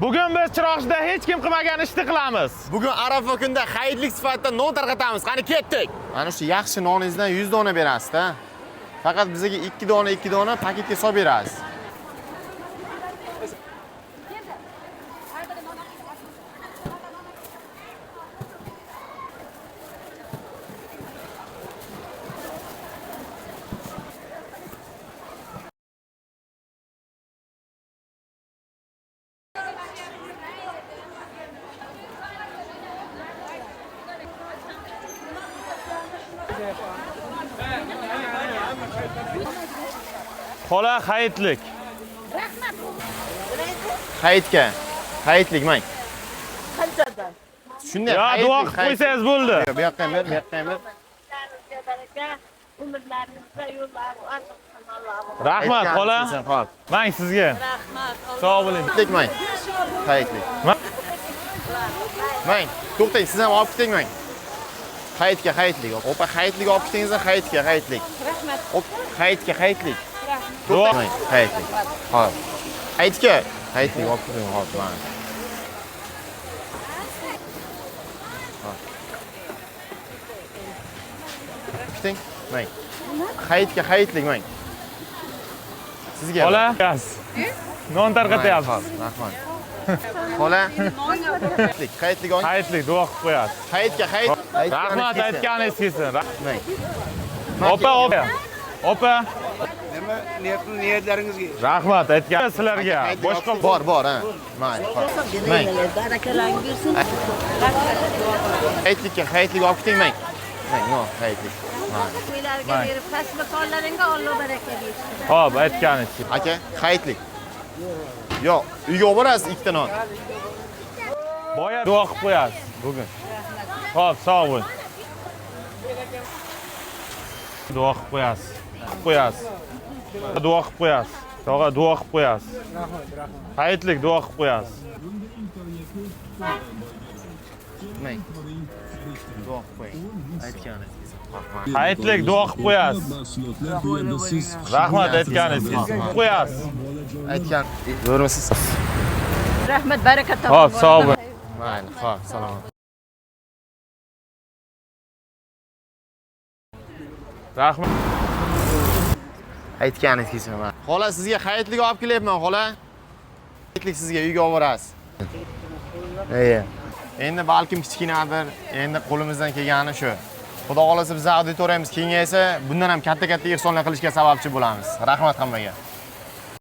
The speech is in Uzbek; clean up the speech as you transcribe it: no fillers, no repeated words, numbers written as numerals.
Bugun biz Chiroqchida hech kim qilmagan ishni qilamiz. Bugun Arafa kunda hayitlik sifatida non tarqatamiz. Qani ketdik. Mana shu yaxshi noningizdan 100 dona berasiz-da. Faqat bizga 2 dona, 2 dona paketga solib berasiz. Xola hayitlik. Hayitga. Hayitlik mang. Qanchadan? Shunday. Yo, hayitlik, duo qilib hayitlik. qo'ysangiz bo'ldi. Bu yoqqa ham ber, bu yoqqa ham ber. Ishlaringizga baraka, umrlaringizda yo'llari ochiq qilsin Allohim. Rahmat xola. Xo'p. Mang sizga. Rahmat. Sog' bo'ling. Hayitlik mang. Hayitlik. Mang, to'xtang, siz ham olib keting mang. Hayitga, hayitlik. Opa, hayitlik olib ketingiz, hayitga, hayitlik. Rahmat. Hop, hayitga, hayitlik. Duo. Mang, hayitlik. Hop. Hayitga, hayitlik olib keting, hop, mang. Hop. Keting, mang. Hayitga, hayitlik mang. Sizga. Xola. Non tarqatyapmiz. Hop, rahmat. Xola. Hayitlik, hayitlik oling. Hayitlik duo qilib qo'yasiz. Hayitga, hayit. Rahmat aytganingiz kelsin. Mang. Opa, opa. Opa, Nima niyatli niyatlaringizga rahmat aytgan sizlarga. Boshqa bor, bor, ha. Mayli, hop. Mang. Barakalaring bersin. Hayitlikka, hayitlik olib keting, mang. Mang, no, hayitlik. Mayli. Uylarga berib, kasb-korlaringga Alloh baraka bersin. Xo'p, aytganingiz kelsin. Aka, hayitlik. Yo'q, uyga olib borasiz ikkita non. Boya duo qilib qo'yasiz bugun. Xo'p, sog' bo'ling. Duo qilib qo'yasiz. Qilib qo'yasiz. Duo qilib qo'yasiz. Tog'a duo qilib qo'yasiz. Rahmat, rahmat. Hayitlik duo qilib qo'yasiz. Mang. Duo qilib qo'ying. Aytganingiz kelsin. Hop, Hayitlik duo qilib qo'yasiz. Rahmat aytganingiz kelsin. Qo'yasiz. Aytgan. Zo'rmisiz? Rahmat, baraka toping. Xo'p, sog' bo'ling. Mayli, hop, salomat. Rahmat. Aytganingiz kelsin. Mayli. Xola, sizga hayitlik olib kelyapman, xola. Hayitlik sizga uyga olib borasiz. Iya. Endi balkim kichkinadir, endi qo'limizdan kelgani shu. Xudo xolasa biz auditoriyamiz kengaysa, bundan ham katta-katta ehsonlar qilishga sababchi bo'lamiz. Rahmat hammaga.